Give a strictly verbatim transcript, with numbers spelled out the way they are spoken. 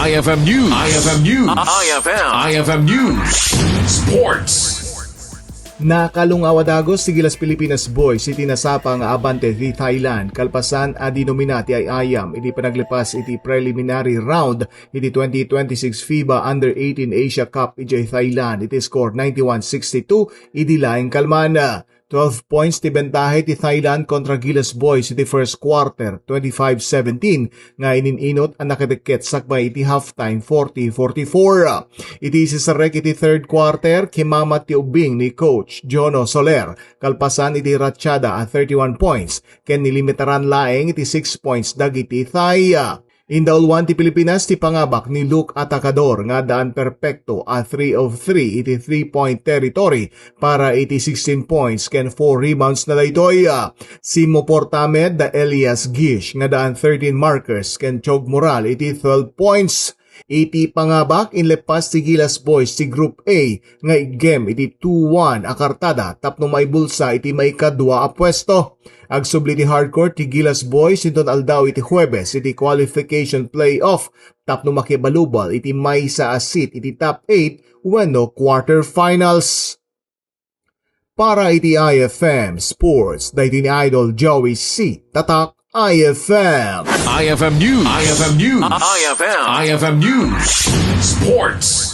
I F M News. I F M News. I F M. I F M News. Sports. Nakalungaw a dagos ti Gilas Pilipinas Boys iti nasapa nga abante ti Thailand kalpasan a dinomina ti ay-ayam iti panaglepas iti preliminary round iti twenty twenty-six FIBA Under eighteen Asia Cup idiay Thailand iti score ninety-one sixty-two idi laeng kalman. Twelve points ti bentahe ti Thailand kontra Gilas Boys iti first quarter, twenty-five seventeen, nga inin-inot a nakadikket sakbay iti halftime, forty forty-four. Iti isisarrek iti third quarter, kimamat ti ubbing ni Coach Jono Soler, kalpasan iti ratsada a thirty-one points, ken nilimitaran laeng iti six points dagiti Thai. Indauluan ti Pilipinas ti pangabak ni Luke Atacador nga daan perpekto a three of three iti three-point territory para iti sixteen points ken four rebounds na daytoy. Simoporta met da Elias Gish nga daan thirteen markers ken Chog Moral iti twelve points. Iti pangabak, inleppas ti Gilas Boys ti Group A nga iggem iti two one a kartada tapno maibulsa iti maikadua a puesto. Agsubli ti hardcore ti Gilas Boys inton aldaw iti Huwebes iti qualification playoff tapno makibalubal iti maysa a seat iti top eight wenno quarterfinals. Para iti I F M Sports, daytoy ni Idol Joey C. Tatak, I F M. I F M News. I F M News. I F M. I F M News. Sports.